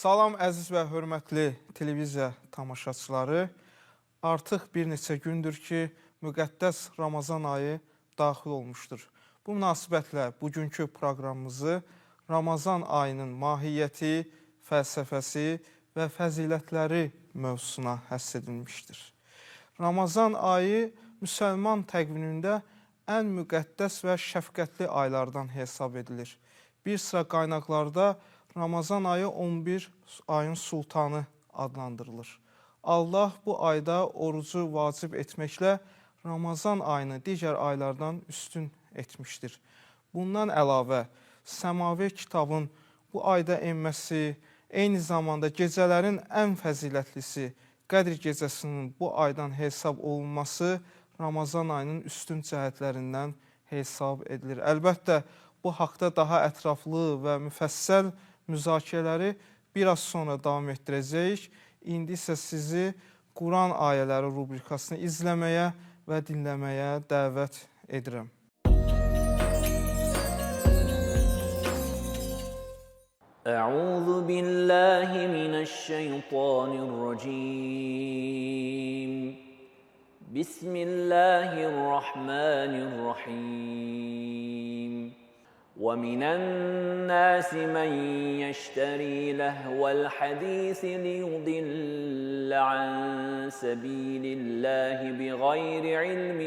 Salam əziz və hörmətli televiziya tamaşaçıları. Artıq bir neçə gündür ki, müqəddəs Ramazan ayı daxil olmuşdur. Bu münasibətlə bugünkü proqramımızı Ramazan ayının mahiyyəti, fəlsəfəsi və fəzilətləri mövzusuna həsr edilmişdir. Ramazan ayı müsəlman təqvimində ən müqəddəs və şəfqətli aylardan hesab edilir. Bir sıra qaynaqlarda Ramazan ayı 11 ayın sultanı adlandırılır. Allah bu ayda orucu vacib etməklə Ramazan ayını digər aylardan üstün etmişdir. Bundan əlavə, səmavi kitabın bu ayda enməsi, eyni zamanda gecələrin ən fəzilətlisi Qədr gecəsinin bu aydan hesab olunması Ramazan ayının üstün cəhətlərindən hesab edilir. Əlbəttə, bu haqda daha ətraflı və müfəssəl müzakirələri biraz sonra davam etdirəcəyik. İndi isə sizi Quran ayələri rubrikasını izləməyə və dinləməyə dəvət edirəm. أعوذ بالله من الشيطان الرجيم بسم الله الرحمن الرحيم ومن الناس من يشتري لهو الحديث ليضل عن سبيل الله بغير علم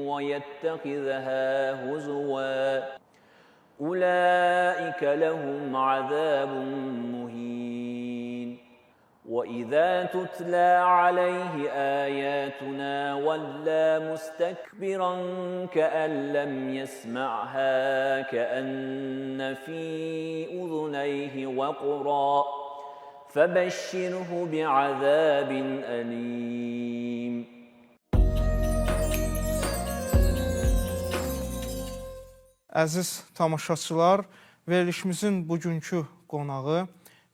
ويتخذها هزوا أولئك لهم عذاب مهين وإذا تتلى عليه آياتنا ولى مستكبرا كأن لم يسمعها كأن في أذنيه وقرا فبشره بعذاب أليم. Əziz tamaşaçılar, verilişimizin bugünkü qonağı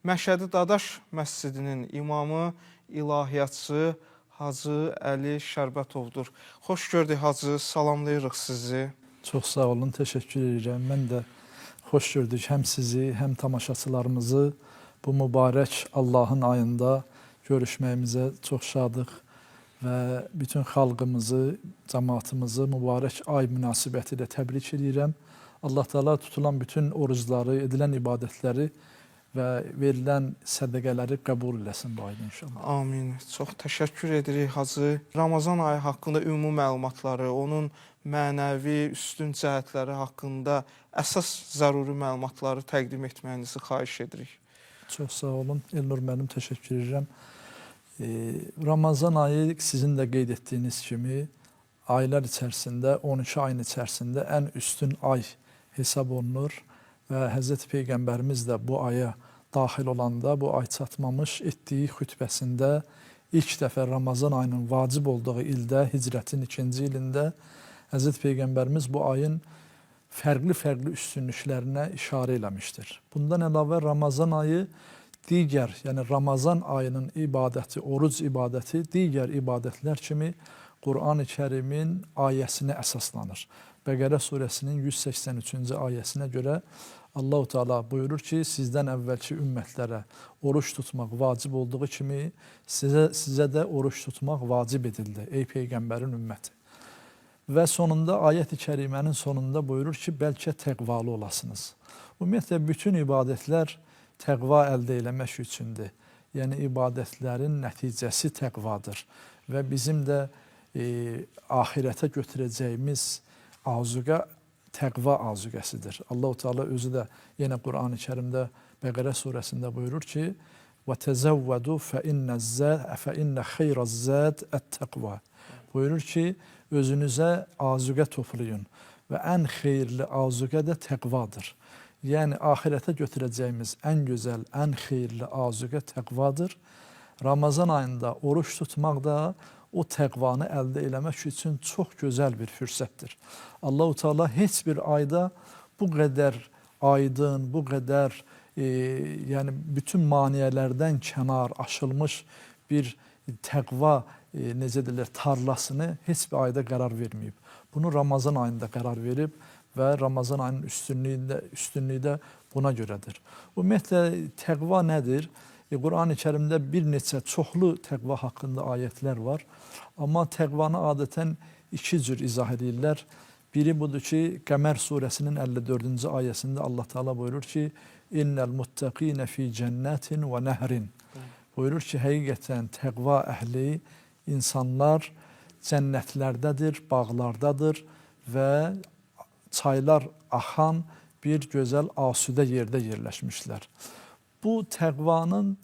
Məşədi Dadaş Məscidinin imamı, ilahiyyatçı Hacı Əli Şərbətovdur. Xoş gördük Hacı, salamlayırıq sizi. Çox sağ olun, təşəkkür edirəm. Mən də xoş gördük həm sizi, həm tamaşaçılarımızı bu mübarək Allahın ayında görüşməyimizə çox şadıq və bütün xalqımızı, cəmaatımızı mübarək ay münasibəti ilə təbrik edirəm. Allah Teala tutulan bütün orucları, edilən ibadətləri və verilən sədəqələri qəbul eləsin bu ayda inşallah. Amin. Çox təşəkkür edirik Hacı. Ramazan ayı haqqında ümumi məlumatları, onun mənəvi üstün cəhətləri haqqında əsas zəruri məlumatları təqdim etməyinizi xahiş edirik. Çox sağ olun. Elnur müəllim, təşəkkür edirəm. Ramazan ayı sizin də qeyd etdiyiniz kimi aylar içərisində, 12 ayın içərisində ən üstün ay hesab olunur və Həzrəti Peyğəmbərimiz də bu aya daxil olanda, bu ay çatmamış etdiyi xütbəsində ilk dəfə Ramazan ayının vacib olduğu ildə, hicrətin ikinci ilində Həzrəti Peyğəmbərimiz bu ayın fərqli-fərqli üstünlüklərinə işarə eləmişdir. Bundan əlavə Ramazan ayı digər, yəni Ramazan ayının ibadəti, oruc ibadəti digər ibadətlər kimi Qur'an-ı Kərimin ayəsinə əsaslanır. Bəqərə surəsinin 183-cü ayəsinə görə Allahu Teala buyurur ki, sizdən əvvəlki ümmətlərə oruç tutmaq vacib olduğu kimi sizə də oruç tutmaq vacib edildi, ey peyğəmbərin ümməti. Və sonunda ayət-i kərimənin sonunda buyurur ki, bəlkə təqvalı olasınız. Ümumiyyətlə bütün ibadətlər təqva əldə eləmək üçündür. Yəni ibadətlərin nəticəsi təqvadır və bizim də ahirətə götürəcəyimiz azuqə təqva azuqəsidir. Allahu Teala özü də yenə Qur'an-ı Kərimdə Bəqərə surəsində buyurur ki: "Və təzəvvədu fe inne xeyraz-zad et-təqva." Buyurur ki, özünüzə azuqə toplayın və ən xeyirli azuqə də təqvadır. Yəni ahirətə götürəcəyimiz ən gözəl, ən xeyirli azuqə təqvadır. Ramazan ayında oruç tutmaq da o təqvanı əldə eləmək üçün çox gözəl bir fürsətdir. Allahu Teala heç bir ayda bu qədər aydın, bu qədər yəni bütün maneələrdən kənar aşılmış bir təqva necə deyirlər, tarlasını heç bir ayda qərar verməyib. Bunu Ramazan ayında qərar verib Və Ramazan ayının üstünlüyü də buna görədir. Ümumiyyətlə, təqva nədir? Qur'an-ı Kərimdə bir neçə çoxlu təqva haqqında ayətlər var. Amma təqvanı adətən iki cür izah edirlər. Biri budur ki, Qəmər surəsinin 54-cü ayəsində Allah Teala buyurur ki, İnnəl muttaqinə fi cənnətin və nəhrin. Buyurur ki, həqiqətən təqva əhli insanlar cənnətlərdədir, bağlardadır və çaylar axan bir gözəl asudə yerdə yerləşmişlər. Bu təqvanın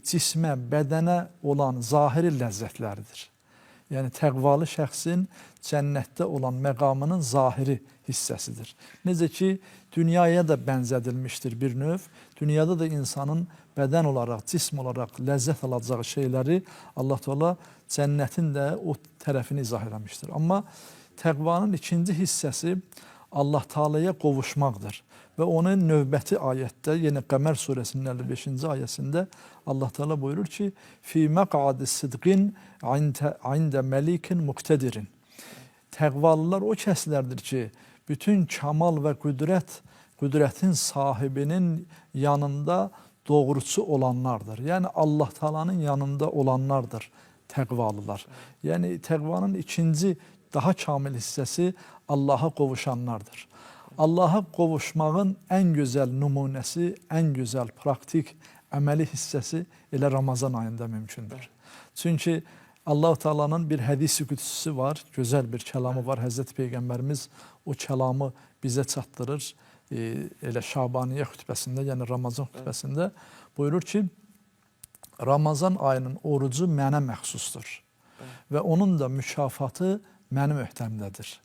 cismə, bədənə olan zahiri ləzzətləridir. Yəni təqvalı şəxsin cənnətdə olan məqamının zahiri hissəsidir. Necə ki, dünyaya da bənzədilmişdir bir növ. Dünyada da insanın bədən olaraq, cism olaraq ləzzət alacağı şeyləri Allah Teala cənnətin də o tərəfini izah eləmişdir. Amma təqvanın ikinci hissəsi Allah Teala'ya qovuşmaqdır. Və onun növbəti ayətdə, yenə Qəmər surəsinin 55-ci ayəsində Allah Teala buyurur ki, Fi məqadi sidqin ində məlikin muqtədirin. Təqvalılar o kəslərdir ki, bütün kamal və qüdrətin sahibinin yanında doğruçu olanlardır. Yəni Allah Teala'nın yanında olanlardır təqvalılar. Yəni təqvanın ikinci daha kamil hissəsi Allaha qovuşanlardır. Allaha qovuşmağın ən gözəl nümunəsi, ən gözəl praktik, əməli hissəsi elə Ramazan ayında mümkündür. Çünki Allah-u Teala'nın bir hədisi qüdsüsü var, gözəl bir kəlamı var. Həzrəti Peyğəmbərimiz o kəlamı bizə çatdırır. Elə Şabaniyə xütbəsində, yəni Ramazan xütbəsində buyurur ki, Ramazan ayının orucu mənə məxsusdur və onun da mükafatı mənim öhdəmdədir.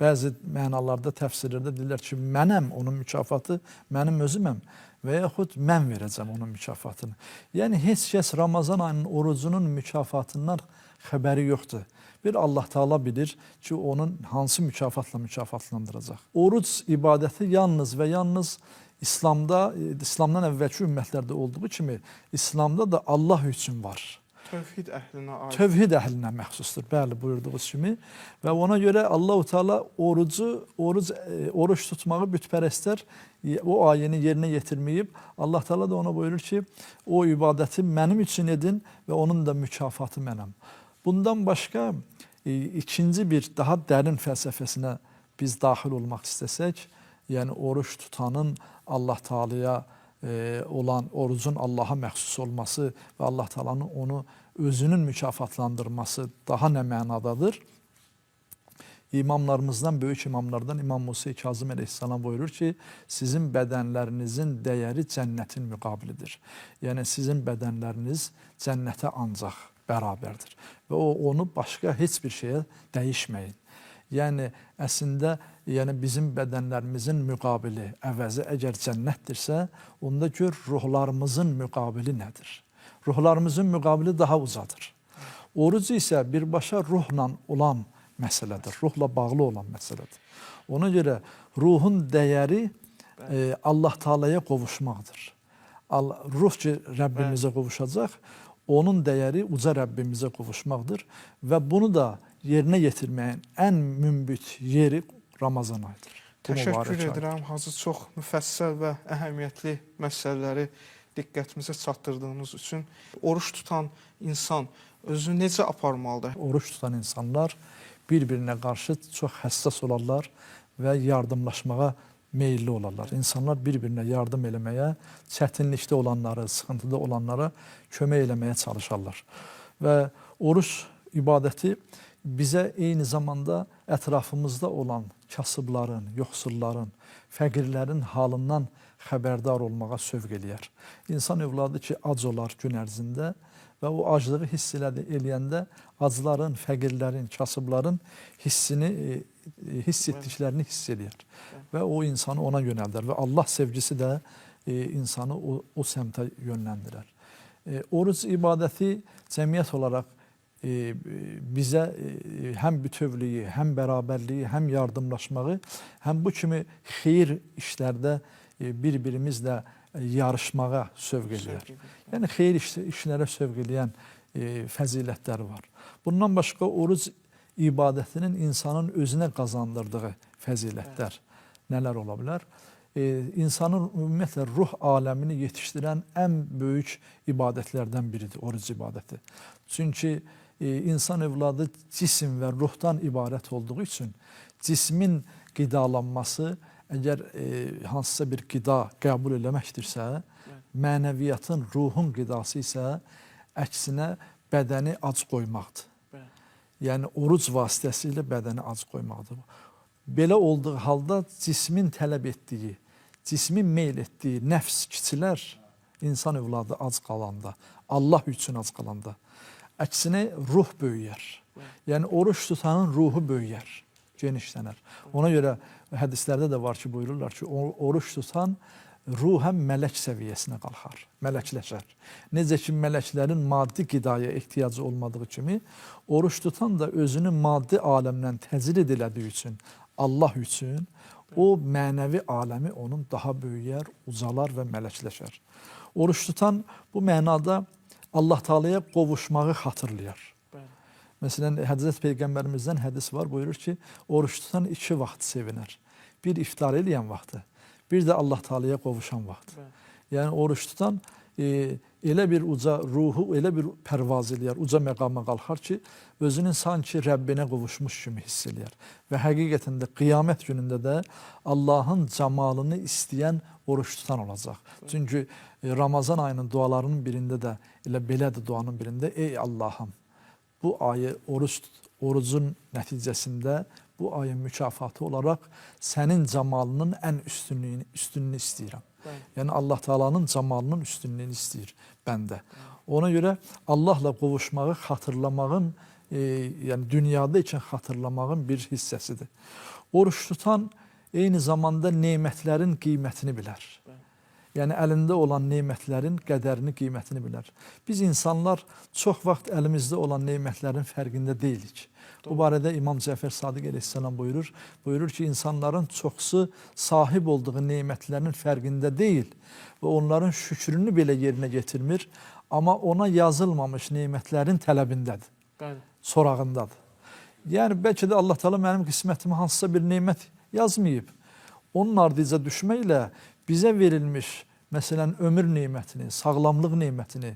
Bəzi mənalarda, təfsirlərdə deyirlər ki, mənəm onun mükafatı, mənim özüməm və yaxud mən verəcəm onun mükafatını. Yəni, heç kəs Ramazan ayının orucunun mükafatından xəbəri yoxdur. Bir Allah Teala bilir ki, onun hansı mükafatla mükafatlandıracaq. Oruc ibadəti yalnız və yalnız İslamda, İslamdan əvvəlki ümmətlərdə olduğu kimi İslamda da Allah üçün var. Tövhid əhlinə aid. Tövhid əhlinə məxsusdur, bəli, buyurduğunuz kimi. Və ona görə Allahu Teala oruc tutmağı bütpərəstlər o ayəni yerinə yetirməyib. Allah Teala da ona buyurur ki, o ibadəti mənim üçün edin və onun da mükafatı mənəm. Bundan başqa ikinci bir daha dərin fəlsəfəsinə biz daxil olmaq istəsək, yəni oruç tutanın Allah Teala'ya olan orucun Allaha məxsus olması və Allah Teala'nın onu özünün mükafatlandırması daha nə mənadadır? İmamlarımızdan, böyük imamlardan İmam Musa Kazım əleyhissalam buyurur ki, sizin bədənlərinizin dəyəri cənnətin müqabilidir. Yəni sizin bədənləriniz cənnətə ancaq bərabərdir və onu başqa heç bir şeyə dəyişməyin. Yəni əslində, yəni bizim bədənlərimizin müqabili, əvəzi əgər cənnətdirsə, onda gör ruhlarımızın müqabili nədir? Ruhlarımızın müqabili daha ucadır. Oruc isə birbaşa ruhla olan məsələdir, ruhla bağlı olan məsələdir. Ona görə ruhun dəyəri Allah Teala'ya qovuşmaqdır. Ruh ki Rəbbimizə qovuşacaq, onun dəyəri uca Rəbbimizə qovuşmaqdır və bunu da yerinə yetirməyin ən münbit yeri Ramazan ayıdır. Təşəkkür edirəm Hacı, çox müfəssəl və əhəmiyyətli məsələləri diqqətimizə çatdırdığınız üçün. Oruç tutan insan özünü necə aparmalıdır? Oruç tutan insanlar bir-birinə qarşı çox həssas olarlar və yardımlaşmağa meyilli olarlar. İnsanlar bir-birinə yardım eləməyə, çətinlikdə olanları, sıxıntıda olanlara kömək eləməyə çalışarlar. Və oruc ibadəti bizə eyni zamanda ətrafımızda olan kasıbların, yoxsulların, fəqirlərin halından xəbərdar olmağa sövq eləyər. İnsan övladı ki, ac olar gün ərzində və o aclığı hiss eləyəndə acların, fəqirlərin, kasıbların hissini, hiss etdiklərini hiss eləyər. Və o insanı ona yönəldər və Allah sevgisi də insanı o səmtə yönləndirər. Oruc ibadəti cəmiyyət olaraq bizə həm bütövlüyü, həm bərabərliyi, həm yardımlaşmağı, həm bu kimi xeyir işlərdə bir-birimizlə yarışmağa sövq eləyər. Yəni xeyir işlərə sövq eləyən fəzilətləri var. Bundan başqa oruc ibadətinin insanın özünə qazandırdığı fəzilətlər Nələr ola bilər? İnsanın ümumiyyətlə ruh aləmini yetişdirən ən böyük ibadətlərdən biridir oruc ibadəti. Çünki insan övladı cisim və ruhdan ibarət olduğu üçün cismin qidalanması əgər hansısa bir qida qəbul eləməkdirsə, mənəviyyatın, ruhun qidası isə əksinə bədəni ac qoymaqdır. Bəli. Yəni oruc vasitəsilə bədəni ac qoymaqdır. Belə olduğu halda cismin tələb etdiyi, cismin meyl etdiyi nəfs kiçilər insan övladı ac qalanda, Allah üçün ac qalanda, əksinə ruh böyüyər. Yəni oruç tutanın ruhu böyüyər, genişlənər. Ona görə hədislərdə də var ki, buyururlar ki, oruç tutan ruhən mələk səviyyəsinə qalxar, mələkləşər. Necə ki, mələklərin maddi qidaya ehtiyacı olmadığı kimi, oruç tutan da özünü maddi aləmdən təcrid elədiyi üçün, Allah üçün o mənəvi aləmi onun daha böyüyər, ucalar və mələkləşər. Oruç tutan bu mənada Allah Taalaya qovuşmağı xatırlayar. Bəli. Məsələn, Həzrət Peyğəmbərimizdən hədis var, buyurur ki, oruç tutan iki vaxt sevinər. Bir iftar eləyən vaxtı, bir də Allah Taalaya qovuşan vaxt. Bəli. Yəni oruç tutan elə bir uca ruhu, elə bir pərvaz eləyər, uca məqama qalxar ki, özünün sanki Rəbbinə qovuşmuş kimi hiss eləyər. Və həqiqətən də qiyamət günündə də Allahın camalını istəyən oruç tutan olacaq. Çünki Ramazan ayının dualarının birində də elə belədir duanın birində, ey Allahım, bu ayı orucun nəticəsində bu ayın mükafatı olaraq sənin camalının ən üstünlüyünü istəyirəm. Bəli. Yəni Allah Taala'nın camalının üstünlüyünü istəyir bəndə. Ona görə Allahla qovuşmağı xatırlamağın, yəni dünyada ikən xatırlamağın bir hissəsidir. Oruç tutan eyni zamanda nemətlərin qiymətini bilər. Bəli. Yəni əlində olan nemətlərin qədərini, qiymətini bilər. Biz insanlar çox vaxt əlimizdə olan nemətlərin fərqində deyilik. Bu barədə İmam Cəfər Sadiq əleyhissalam buyurur. Buyurur ki, insanların çoxsu sahib olduğu nemətlərin fərqində deyil və onların şükrünü belə yerinə getirmir, amma ona yazılmamış nemətlərin tələbindədir, Bəli. sorağındadır. Yəni bəlkə də Allah Teala mənim qismətimə hansısa bir nemət yazmayıb. Onun ardınca düşməklə bizə verilmiş, məsələn, ömür nemətini, sağlamlıq nemətini,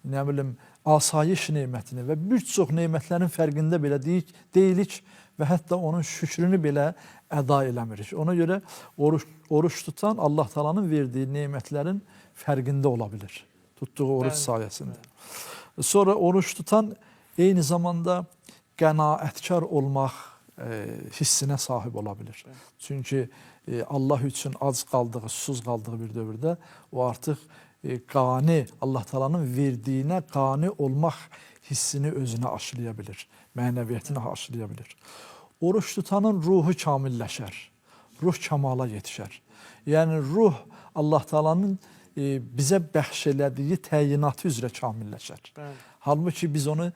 nə bilim, asayiş nemətini və bir çox nemətlərin fərqində belə deyilik və hətta onun şükrünü belə əda eləmirik. Ona görə oruç tutan Allah Taala'nın verdiyi nemətlərin fərqində ola bilir. Tutduğu oruç Bəli, sayəsində. Sonra oruç tutan eyni zamanda qənaətkar olmaq hissinə sahib ola bilir. Bəli. Çünki Allah üçün ac qaldığı, susuz qaldığı bir dövrdə o artıq qani, Allah Taala'nın verdiyinə qani olmaq hissini özünə aşılaya bilir, mənəviyyətini aşılaya bilir. Oruç tutanın ruhu kamilləşər, ruh kamala yetişər. Yəni ruh Allah Taala'nın bizə bəxş elədiyi təyinatı üzrə kamilləşər. Bəli. Halbuki biz onu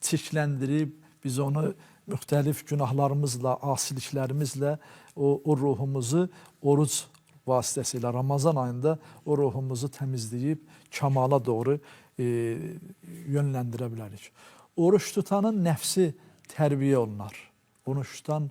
çirkləndirib, biz onu müxtəlif günahlarımızla, asiliklərimizlə o ruhumuzu oruc vasitəsilə Ramazan ayında o ruhumuzu təmizləyib kamala doğru yönləndirə bilərik. Oruç tutanın nəfsi tərbiyə olunar. Oruç tutan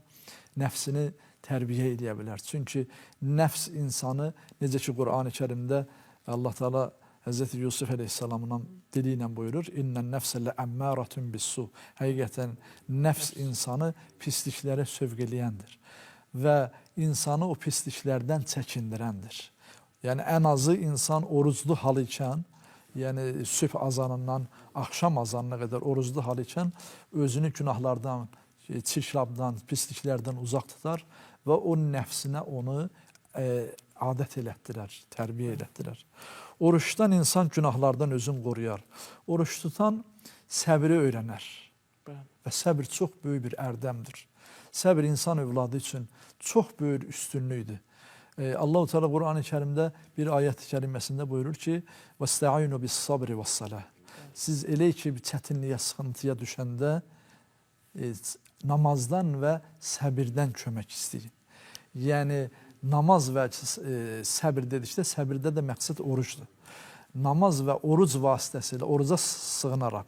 nəfsini tərbiyə edə bilər. Çünki nəfs insanı, necə ki Qur'an-ı Kərimdə Allah Teala Həzrəti Yusuf əleyhissalamın dili ilə buyurur, İnnən nəfsə ləəmmərətun bissu. Həqiqətən nəfs insanı pisliklərə sövq eləyəndir və insanı o pisliklərdən çəkindirəndir. Yəni ən azı insan oruclu hal ikən, yəni sübh azanından axşam azanına qədər oruclu hal ikən özünü günahlardan, çirklabdan, pisliklərdən uzaq tutar və o nəfsinə onu adət elətdirər, tərbiyə elətdirər. Oruçdan insan günahlardan özünü qoruyar. Oruç tutan səbri öyrənər. Bəli. Və səbr çox böyük bir ərdəmdir. Səbr insan övladı üçün çox böyük üstünlükdür. Allahu Teala Qur'an-ı Kərimdə bir ayət-i kəriməsində buyurur ki: "Vəstəinu bis-sabri və-salah." Siz elə ki bir çətinliyə, sıxıntıya düşəndə namazdan və səbirdən kömək istəyin. Yəni namaz və səbir dedikdə səbirdə də məqsəd orucdur. Namaz və oruc vasitəsilə oruca sığınaraq,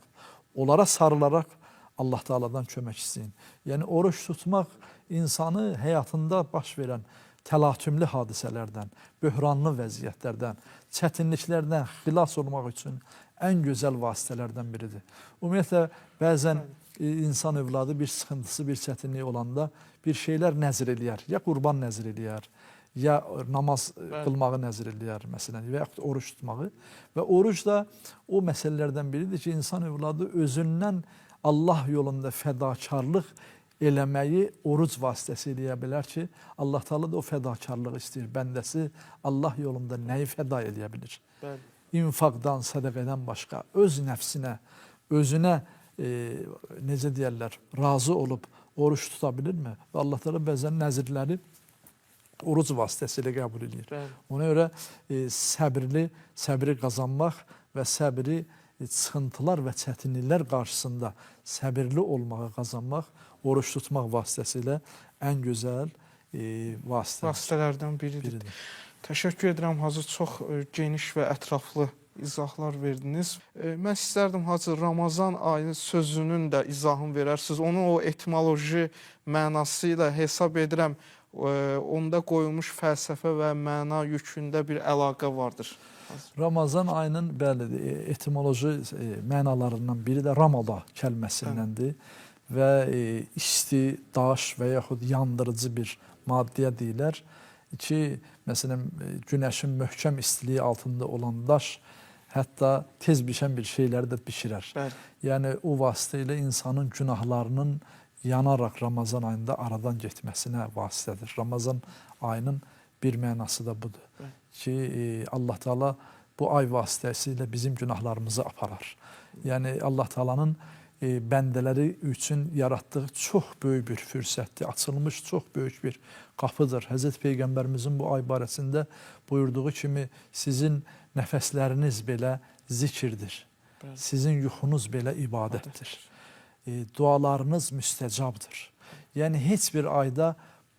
onlara sarılaraq Allah Taala'dan kömək istəyin. Yəni oruç tutmaq insanı həyatında baş verən təlatümlü hadisələrdən, böhranlı vəziyyətlərdən, çətinliklərdən xilas olmaq üçün ən gözəl vasitələrdən biridir. Ümumiyyətlə, bəzən insan övladı bir sıxıntısı, bir çətinliyi olanda bir şeylər nəzr eləyər. Ya qurban nəzr eləyər, ya namaz qılmağı nəzr eləyər, məsələn, və yaxud oruc tutmağı. Və oruc da o məsələlərdən biridir ki, insan övladı özündən Allah yolunda fədakarlıq eləməyi oruc vasitəsi eləyə bilər ki, Allah Teala da o fədakarlığı istəyir. Bəndəsi Allah yolunda nəyi fəda eləyə bilir? Bəli. İnfaqdan, sədəqədən başqa öz nəfsinə, özünə necə deyərlər, razı olub oruç tuta bilirmi? Və Allah Teala bəzən nəzirləri oruc vasitəsilə qəbul edir. Bəli. Ona görə səbri qazanmaq və səbri sıxıntılar və çətinliklər qarşısında səbirli olmağı qazanmaq, oruç tutmaq vasitəsilə ən gözəl vasitələrdən biridir. Təşəkkür edirəm Hacı, çox geniş və ətraflı izahlar verdiniz. Mən istərdim Hacı, Ramazan ayının sözünün də izahını verərsiniz. Onun o etimoloji mənası ilə hesab edirəm, onda qoyulmuş fəlsəfə və məna yükündə bir əlaqə vardır. Ramazan ayının bəli, etimoloji mənalarından biri də Ramada kəlməsindəndir və isti, daş və yaxud yandırıcı bir maddəyə deyirlər ki, məsələn, günəşin möhkəm istiliyi altında olan daş hətta tez bişən bir şeyləri də bişirər. Bəli. Yəni, o vasitə ilə insanın günahlarının yanaraq Ramazan ayında aradan getməsinə vasitədir. Ramazan ayının bir mənası da budur. Bəli. Ki, Allah Teala bu ay vasitəsilə bizim günahlarımızı aparar. Yəni, Allah Teala'nın bəndələri üçün yaratdığı çox böyük bir fürsətdir, açılmış çox böyük bir qapıdır. Həzrət Peyğəmbərimizin bu ay barəsində buyurduğu kimi sizin nəfəsləriniz belə zikirdir. Bəli. Sizin yuxunuz belə ibadətdir. Dualarınız müstəcabdır. Yəni, heç bir ayda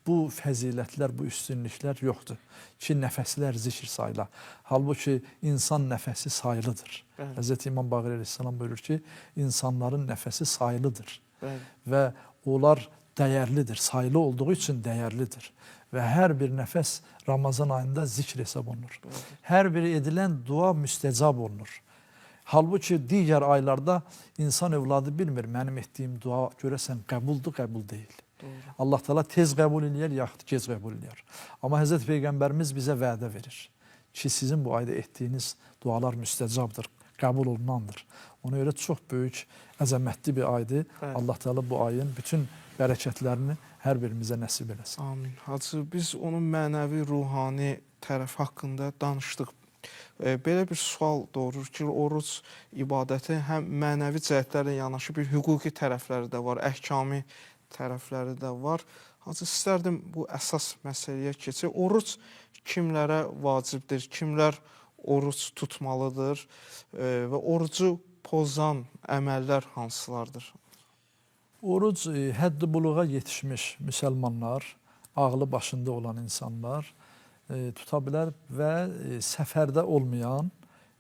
bu fəzilətlər, bu üstünlüklər yoxdur ki, nəfəslər zikir sayıla. Halbuki insan nəfəsi sayılıdır. Bəli. Həzrəti İmam Baqir əleyhissalam buyurur ki, insanların nəfəsi sayılıdır. Bəli. Və onlar dəyərlidir, sayılı olduğu üçün dəyərlidir. Və hər bir nəfəs Ramazan ayında zikr hesab olunur. Bəli. Hər bir edilən dua müstəcab olunur. Halbuki digər aylarda insan övladı bilmir, mənim etdiyim dua görəsən qəbuldur, qəbul deyil. Doğru. Allah Teala tez qəbul eləyər, yaxud gec qəbul eləyər. Amma Həzrət Peyğəmbərimiz bizə vədə verir ki, sizin bu ayda etdiyiniz dualar müstəcabdır, qəbul olunandır. Ona görə çox böyük, əzəmətli bir aydır. Bəli. Allah Teala bu ayın bütün bərəkətlərini hər birimizə nəsib eləsin. Amin. Hacı, biz onun mənəvi, ruhani tərəfi haqqında danışdıq. Belə bir sual doğurur ki, oruc ibadəti həm mənəvi cəhətlərlə yanaşı bir hüquqi tərəfləri də var, əhkami tərəfləri də var. Hacı, istərdim bu əsas məsələyə keçək. Oruc kimlərə vacibdir, kimlər oruc tutmalıdır və orucu pozan əməllər hansılardır? Oruc həddi buluğa yetişmiş müsəlmanlar, ağlı başında olan insanlar tuta bilər və səfərdə olmayan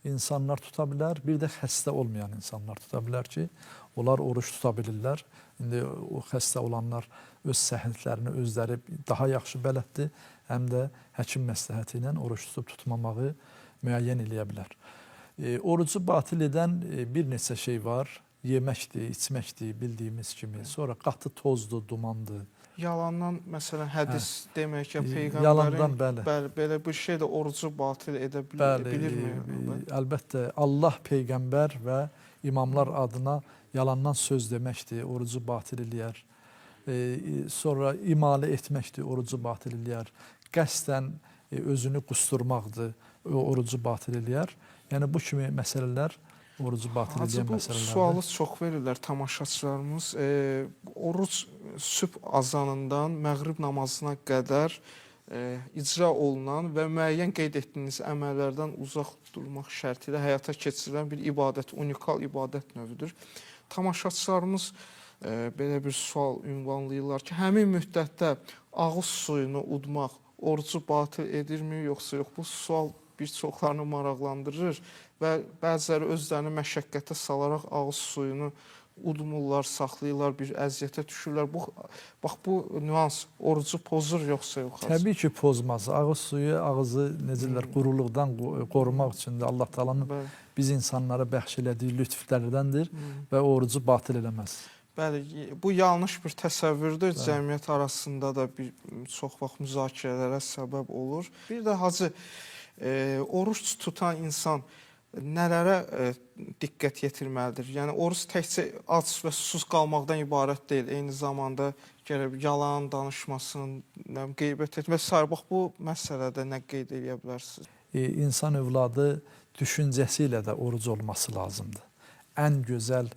insanlar tuta bilər, bir də xəstə olmayan insanlar tuta bilər ki, onlar oruç tuta bilirlər. İndi o xəstə olanlar öz səhhətlərini özləri daha yaxşı bələddir, həm də həkim məsləhəti ilə oruç tutub tutmamağı müəyyən eləyə bilər. Orucu batil edən bir neçə şey var. Yeməkdir, içməkdir bildiyimiz kimi. Sonra qatı tozdur, dumandır. Yalandan məsələn hədis demək ki, peyğəmbərin Yalandan, bəli. Bəli, belə bir şey də orucu batil edə Bəli, bilirmi? Əlbəttə Allah, peyğəmbər və imamlar adına yalandan söz deməkdir, orucu batil eləyər. Sonra imalə etməkdir, orucu batil eləyər. Qəsdən özünü qusturmaqdır, orucu batil eləyər. Yəni bu kimi məsələlər orucu batil Hacı, edən bu məsələlərdir. sualı çox verirlər tamaşaçılarımız. Oruc sübh azanından məğrib namazına qədər icra olunan və müəyyən qeyd etdiyiniz əməllərdən uzaq durmaq şərti ilə həyata keçirilən bir ibadət, unikal ibadət növüdür. Tamaşaçılarımız belə bir sual ünvanlayırlar ki, həmin müddətdə ağız suyunu udmaq orucu batil edirmi, yoxsa yox? Bu sual bir çoxlarını maraqlandırır və bəziləri özlərini məşəqqətə salaraq ağız suyunu udmurlar, saxlayırlar, bir əziyyətə düşürlər. Bu, bax bu nüans orucu pozur yoxsa yox? Təbii ki, pozmaz. Ağız suyu ağızı necə deyirlər, quruluqdan qorumaq üçün də Allah Taala'nın biz insanlara bəxş elədiyi lütflərdəndir və orucu batil eləməz. Bəli, bu yanlış bir təsəvvürdür. Bəli. Cəmiyyət arasında da bir çox vaxt müzakirələrə səbəb olur. Bir də Hacı, oruc tutan insan nələrə diqqət yetirməlidir? Yəni oruc təkcə ac və susuz qalmaqdan ibarət deyil. Eyni zamanda gərək yalan danışmasın, qeybət etmək və s. Bax bu məsələdə nə qeyd eləyə bilərsiniz? İnsan övladı düşüncəsi ilə də oruc olması lazımdır. Ən gözəl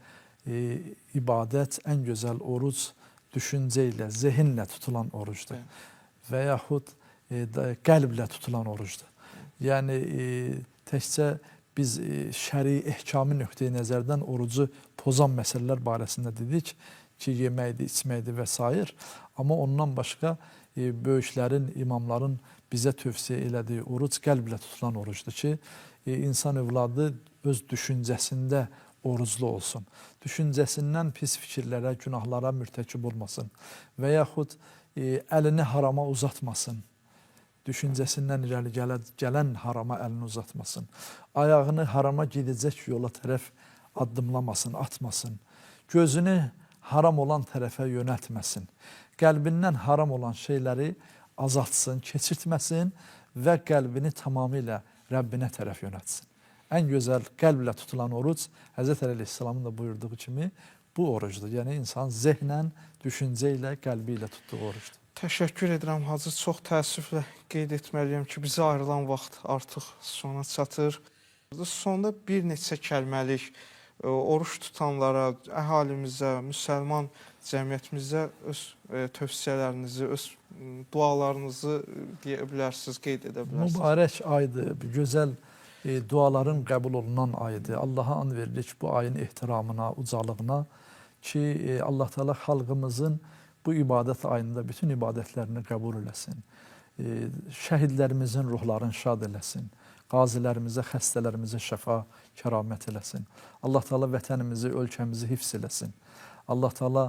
ibadət, ən gözəl oruc düşüncə ilə, zehinlə tutulan orucdur. Və yaxud qəlblə tutulan orucdur. Yəni təkcə biz şəri ehkamı nöqteyi nəzərdən orucu pozan məsələlər barəsində dedik ki, yeməkdir, içməkdir və s. Amma ondan başqa böyüklərin, imamların bizə tövsiyə elədiyi oruc qəlblə tutulan orucdur ki, insan övladı öz düşüncəsində oruclu olsun. Düşüncəsindən pis fikirlərə, günahlara mürtəkib olmasın və yaxud əlini harama uzatmasın. Düşüncəsindən irəli gələn harama əlini uzatmasın. Ayağını harama gedəcək yola tərəf addımlamasın, atmasın. Gözünü haram olan tərəfə yönəltməsin. Qəlbindən haram olan şeyləri azaltsın, keçirtməsin və qəlbini tamamilə Rəbbinə tərəf yönəltsin. Ən gözəl qəlblə tutulan oruc, Həzrət Əli əleyhissalamın da buyurduğu kimi bu orucdur. Yəni insan zehnən, düşüncə ilə, qəlbi ilə tutduğu orucdur. Təşəkkür edirəm Hacı. Çox təəssüflə qeyd etməliyəm ki, bizə ayrılan vaxt artıq sona çatır. Sonda bir neçə kəlməlik oruç tutanlara, əhalimizə, müsəlman cəmiyyətimizə öz tövsiyələrinizi, öz dualarınızı deyə bilərsiniz, qeyd edə bilərsiniz. Mübarək aydır, gözəl duaların qəbul olunan ayıdır. Allaha and veririk bu ayın ehtiramına, ucalığına ki, Allah Teala xalqımızın bu ibadət ayında bütün ibadətlərini qəbul eləsin. Şəhidlərimizin ruhlarını şad eləsin. Qazilərimizə, xəstələrimizə şəfa, kəramət eləsin. Allah Teala vətənimizi, ölkəmizi hifz eləsin. Allah Teala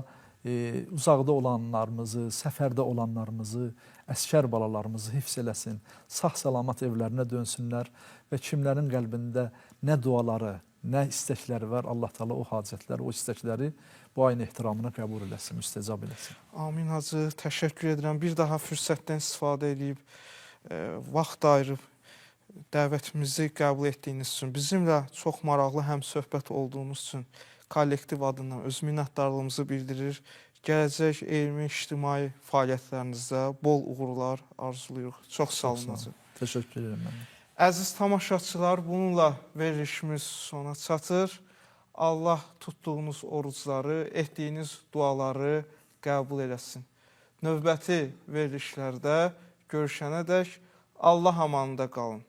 uzaqda olanlarımızı, səfərdə olanlarımızı, əskər balalarımızı hifz eləsin. Sağ-salamat evlərinə dönsünlər və kimlərin qəlbində nə duaları, nə istəkləri var, Allah Teala o hacətləri, o istəkləri bu ayın ehtiramına qəbul eləsin, müstəcab eləsin. Amin Hacı, təşəkkür edirəm. Bir daha fürsətdən istifadə edib, vaxt ayırıb dəvətimizi qəbul etdiyiniz üçün, bizimlə çox maraqlı həmsöhbət olduğunuz üçün kollektiv adından öz minnətdarlığımızı bildirir. Gələcək elmi, ictimai fəaliyyətlərinizdə bol uğurlar arzulayırıq. Çox sağ olun Hacı. Təşəkkür edirəm mən. Əziz tamaşaçılar, bununla verilişimiz sona çatır. Allah tutduğunuz orucları, etdiyiniz duaları qəbul eləsin. Növbəti verilişlərdə görüşənədək Allah amanında qalın.